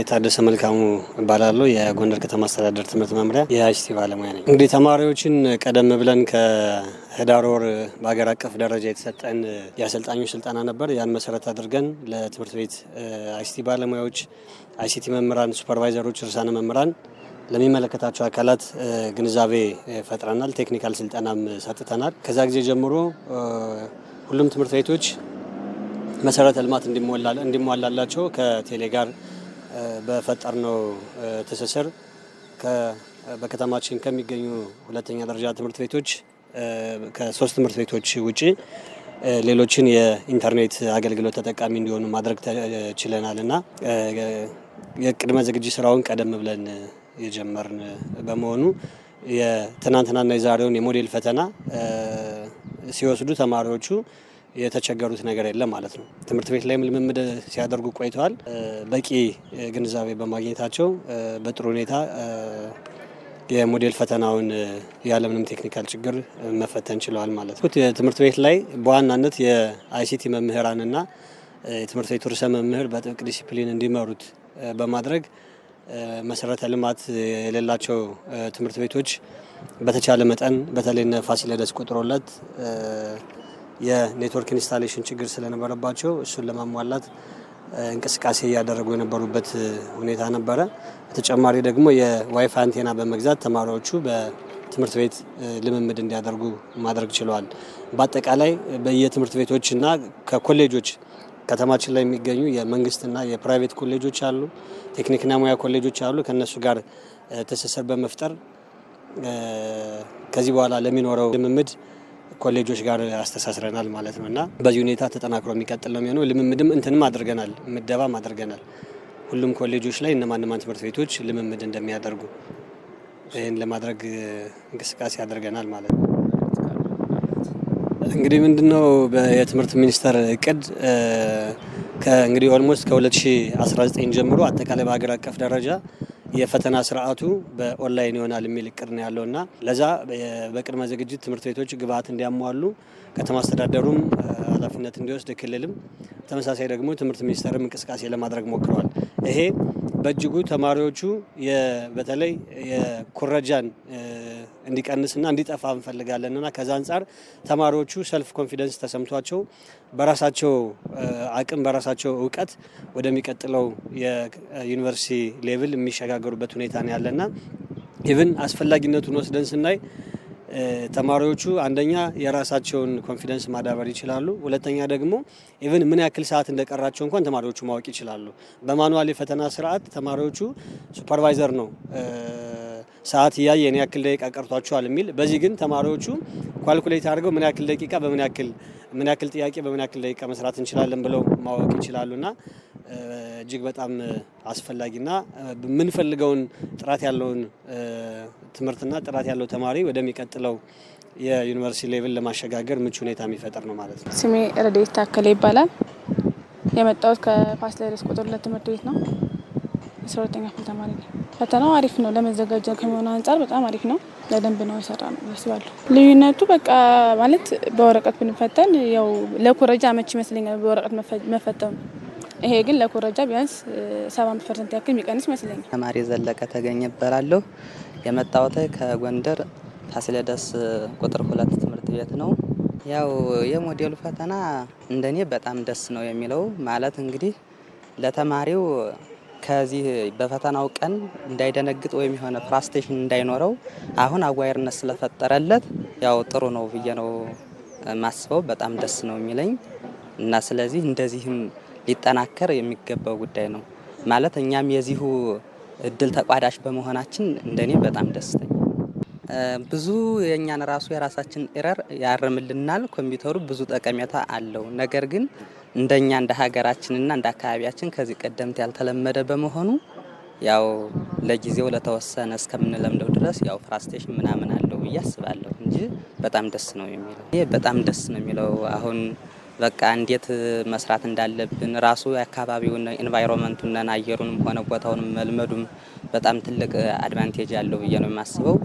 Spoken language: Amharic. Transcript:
ታደሰ መልካሙ እባላለሁ። የጎንደር ከተማ አስተዳደር ትምህርት መምሪያ የ ICT ባለሙያ ነኝ። እንግዲህ ተማሪዎችን ቀደም ብለን ከህዳር ወር በሀገር አቀፍ ደረጃ የተሰጠን የአሰልጣኞች ስልጠና ነበር። ያን መሰረት አድርገን ለትምህርት ቤት ICT ባለሙያዎች፣ ICT መምህራን፣ ሱፐርቫይዘሮች፣ ርዕሳነ መምህራን ለሚመለከታቸው አካላት ግንዛቤ ፈጥረናል። Technical ስልጠናም ሰጥተናል። ከዛ ጊዜ ጀምሮ ሁሉም ትምህርት ቤቶች መሰረተ ልማት እንዲሟላላቸው ከቴሌ ጋር በፈጠርነው ትስስር በከተማችን ከሚገኙ ሁለተኛ ደረጃ ትምህርት ቤቶች ከሶስት ትምህርት ቤቶች ውጪ ሌሎችን የኢንተርኔት አገልግሎት ተጠቃሚ እንዲሆኑ ማድረግ ችለናል እና የቅድመ ዝግጅት ስራውን ቀደም ብለን የጀመርን በመሆኑ የትናንትናና የዛሬውን የሞዴል ፈተና ሲወስዱ ተማሪዎቹ የተቸገሩት ነገር የለም ማለት ነው። ትምህርት ቤት ላይም ልምምድ ሲያደርጉ ቆይተዋል። በቂ ግንዛቤ በማግኘታቸው በጥሩ ሁኔታ የሞዴል ፈተናውን ያለምንም technical ችግር መፈተን ችለዋል ማለት ነው። ትምህርት ቤት ላይ በዋናነት የ ICT መምህራንና የትምህርት ቤቱ ርዕሰ መምህር በጥብቅ ዲሲፕሊን እንዲመሩት በማድረግ መሰረተ ልማት የሌላቸው ትምህርት ቤቶች በተቻለ መጠን በተለይ ፋሲለደስ ቁጥር 2 የ network installation ችግር ስለነበረባቸው እሱን ለማሟላት እንቅስቃሴ እያደረጉ የነበሩበት ሁኔታ ነበረ። በተጨማሪ ደግሞ የዋይፋይ አንቴና በመግዛት ተማሪዎቹ በትምህርት ቤት ልምምድ እንዲያደርጉ ማድረግ ችለዋል። በአጠቃላይ በየትምህርት ቤቶች እና ከኮሌጆች ከተማችን ላይ የሚገኙ የመንግስትና የ private ኮሌጆች አሉ፣ ቴክኒክና ሙያ ኮሌጆች አሉ። ከነሱ ጋር ትስስር በመፍጠር ከዚህ በኋላ ለሚኖረው ልምምድ ኮሌጆች ጋር አስተሳስረናል ማለት ነው እና በዚህ ሁኔታ ተጠናክሮ የሚቀጥል ነው የሚሆነው። ልምምድም እንትንም አድርገናል፣ ምደባም አድርገናል። ሁሉም ኮሌጆች ላይ እነማን እነማን ትምህርት ቤቶች ልምምድ እንደሚያደርጉ ይህን ለማድረግ እንቅስቃሴ አድርገናል ማለት ነው። እንግዲህ ምንድነው የትምህርት ሚኒስቴር እቅድ እንግዲህ almost ከ2019 ጀምሮ አጠቃላይ በሀገር አቀፍ ደረጃ የፈተና ስርዓቱ በኦንላይን ይሆናል የሚል እቅድ ነው ያለውና ለዛ በቅድመ ዝግጅት ትምህርት ቤቶች ግብዓት እንዲያሟሉ ከተማ አስተዳደሩም ኃላፊነት እንዲወስድ ክልልም ተመሳሳይ ደግሞ ትምህርት ሚኒስቴርም እንቅስቃሴ ለማድረግ ሞክረዋል። ይሄ በእጅጉ ተማሪዎቹ በተለይ የኩረጃን እንዲቀንስና እንዲጠፋ እንፈልጋለንና ከዛ አንጻር ተማሪዎቹ self confidence ተሰምቷቸው በራሳቸው አቅም በራሳቸው እውቀት ወደሚቀጥለው የዩኒቨርሲቲ level የሚሸጋገሩበት ሁኔታ ነው ያለና even አስፈላጊነቱን ወስደን ስናይ ተማሪዎቹ አንደኛ የራሳቸውን confidence ማዳበር ይችላሉ። ሁለተኛ ደግሞ even ምን ያክል ሰዓት እንደቀራቸው እንኳን ተማሪዎቹ ማወቅ ይችላሉ። በ manual የፈተና ስርዓት ተማሪዎቹ supervisor ነው ሰዓት እያየ ምን ያክል ደቂቃ ቀርቷቸዋል የሚል፣ በዚህ ግን ተማሪዎቹ calculate አድርገው ምን ያክል ደቂቃ በምን ያክል ምን ያክል ጥያቄ በምን ያክል ደቂቃ መስራት እንችላለን ብለው ማወቅ ይችላሉና እጅግ በጣም አስፈላጊና የምንፈልገውን ጥራት ያለውን ትምህርትና ጥራት ያለው ተማሪ ወደሚቀጥለው የዩኒቨርሲቲ level ለማሸጋገር ምቹ ሁኔታ የሚፈጥር ነው ማለት ነው። ስሜ ረድኤት ታከለ ይባላል። የመጣሁት ከፋሲለደስ ቁጥር 2 ትምህርት ቤት ነው። 12ኛ ክፍል ተማሪ ነኝ። ፈተናው አሪፍ ነው። ለመዘጋጃ ከሚሆነው አንጻር በጣም አሪፍ ነው። በደንብ ነው የሰራነው አስባለሁ። ልዩነቱ በቃ ማለት በወረቀት ብንፈተን ያው ለኩረጃ አመች ይመስለኛል በወረቀት መፈተኑ። ይሄ ግን ለኩረጃ ቢያንስ 75% ያክል የሚቀንስ ይመስለኛል። ተማሪ ዘለቀ ተገኘ እባላለሁ። የመጣሁት ከጎንደር ፋሲለደስ ቁጥር 2 ትምህርት ቤት ነው። ያው የሞዴሉ ፈተና እንደኔ በጣም ደስ ነው የሚለው፣ ማለት እንግዲህ ለተማሪው ከዚህ በፈተናው ቀን እንዳይደነግጥ ወይም የሆነ frustration እንዳይኖረው አሁን awareness ስለፈጠረለት ያው ጥሩ ነው ብዬ ነው ማስበው። በጣም ደስ ነው የሚለኝ እና ስለዚህ እንደዚህም ሊጠናከር የሚገባው ጉዳይ ነው። ማለት እኛም የዚሁ እድል ተቋዳሽ በመሆናችን እንደኔ በጣም ደስተኛ። ብዙ የእኛን ራሱ የራሳችን error ያርምልናል። ኮምፒውተሩ ብዙ ጠቀሜታ አለው። ነገር ግን እንደኛ እንደ ሀገራችንና እንደ አካባቢያችን ከዚህ ቀደምት ያልተለመደ በመሆኑ ያው ለጊዜው ለተወሰነ እስከምንለምደው ድረስ ያው frustration ምናምን አለው ብዬ አስባለሁ እንጂ በጣም ደስ ነው የሚለው። ይሄ በጣም ደስ ነው የሚለው። አሁን በቃ እንዴት መስራት እንዳለብን ራሱ የአካባቢውን environment ኡን አየሩንም ሆነ ቦታውንም መልመዱም በጣም ትልቅ advantage አለው ብዬ ነው የማስበው።